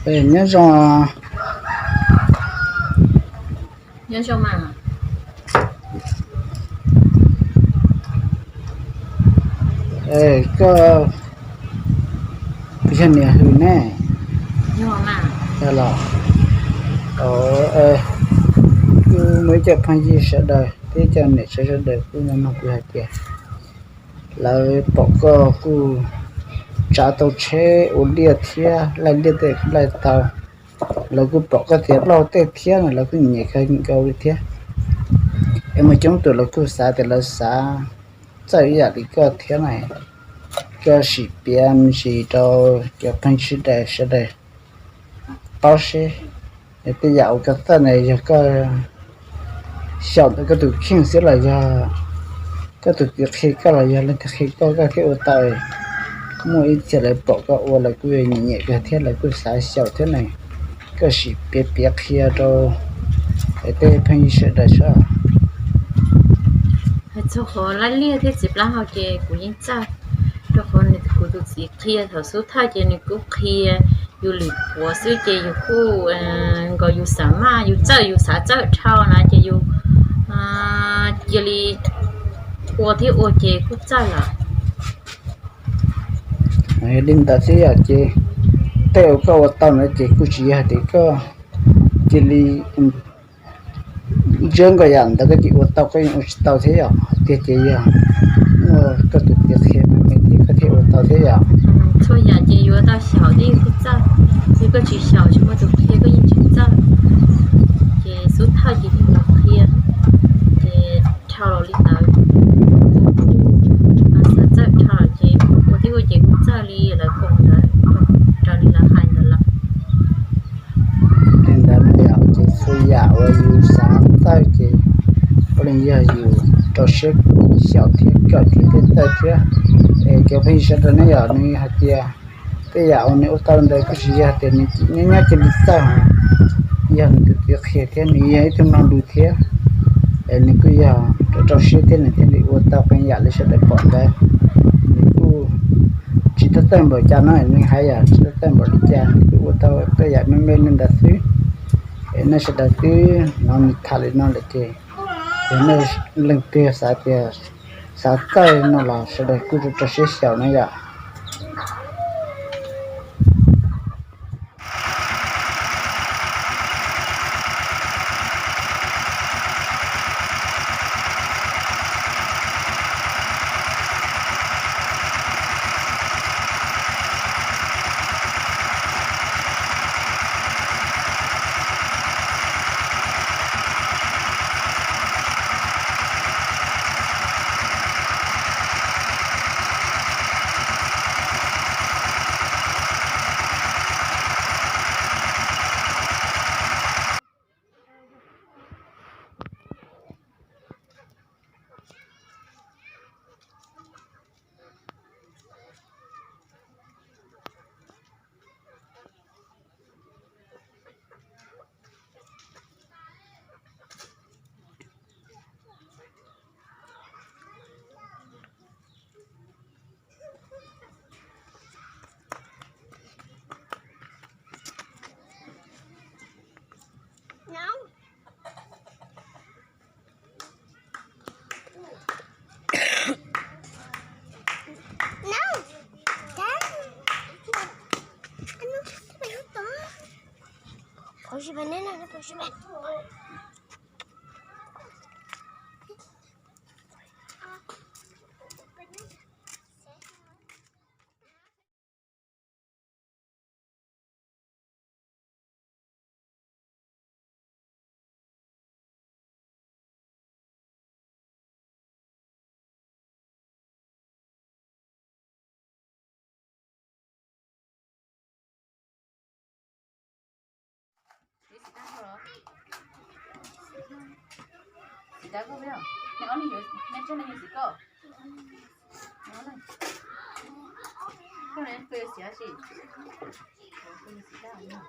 Nyob zoo. Nyob zoo mas. Koj yog niam hws ne? Yog los. Kuv muaj ib co phooj ywg sawv daws thiab cov niam tsev sawv daws kuj nug kuv hais tias lawv pom koj kuj tsav tau tsheb ua liaj thiab laij liaj tej kuj laij tau. Lawv kuj pom koj tias laug tej thiab no lawv kuj nyiam kawg nkaus li thiab. Es muaj coob tus lawv kuj xav tias lawv xav txawj ib yam li koj thiab na. Koj sim piav me ntsis rau cov phooj ywg sawv daws paub seb tej yam uas koj txawj na yog koj xyaum ntawm koj tus kheej xwb los yog koj tus txiv qhia koj los yog leej twg qhia koj koj thiaj ua tau. Muaj ib txhia lawv pom koj ua lawv kuj nyiam nyiam kawg thiab lawv kuj xav xyaum thiab ne. Koj sim piav piav qhia rau tej phooj ywg sawv daws saib. Hais txog qhov laij liaj thiab txiv plab hau ces kuv yeej txawj, rau qhov nws kuv tus txiv qhia thaum xub thawj ces nws kuj qhia yus lwm puav xwb ces yus kuj nkaus yus xav maj yus txawj yus xav txawj dhau na ces yus cia li ua thiab ua ces kuj txawj lawm. Li ntawd xwb yom ces tej uas koj ua tau ntawd ces kuj tsis yog tias koj cia li ntsia nkaus yam ntawd koj cia li ua tau, koj yeej ua tsis tau thiab yom. Tiag ces yog muaj koj tus txiv qhia me me thiab koj thiaj ua tau thiab yom. Txhua yam ces yuav tau xyaum thiab yus thiaj txawj, yog koj tsis xyaum tsis muaj tus qhia koj yeej tsis txawj. Ces xub thawj ces yog los qhia, ces dhau los li ntawd, xav txawj dhau los ces ua thiab ua ces kuj txawj li lawv koom ntawd, raws li lawv hais ntawd lawm. Li ntawd no yom ces txhua yam uas yus xav txawj ces puav leej yog yus rau siab xyaum thiab kawm thiab thiaj txawj thiab. Es cov phooj ywg sawv daws ne yom, nws hais tias tej yam uas nws ua tau ntawd kuj tsis yog tias nws nyob nyob cia li txawj, yog nws tus txiv qhia thiab nws yog ib tug mloog lus thiab. Es nws kuj yog rau rau siab thiab nws thiaj li ua tau qee yam li sawv daws pom ntawd. Nws kuj tsis tau txawj npaum cas no nws hais yom, tsis tau txawj npaum li cas nws kuj ua tau tej yam me me li ntawd xwb. Es nej sawv daws twb hnov nws tham li no lawm ces yog nej leej twg xav tias xav txawj no los sawv daws kuj rau rau siab xyaum na yom. Xim tab koj, neb ob leeg yuav, neb tsawg leej yuav xim koj? Koj ne, koj yuav xim dab tsi? Koj yuav xim dab no.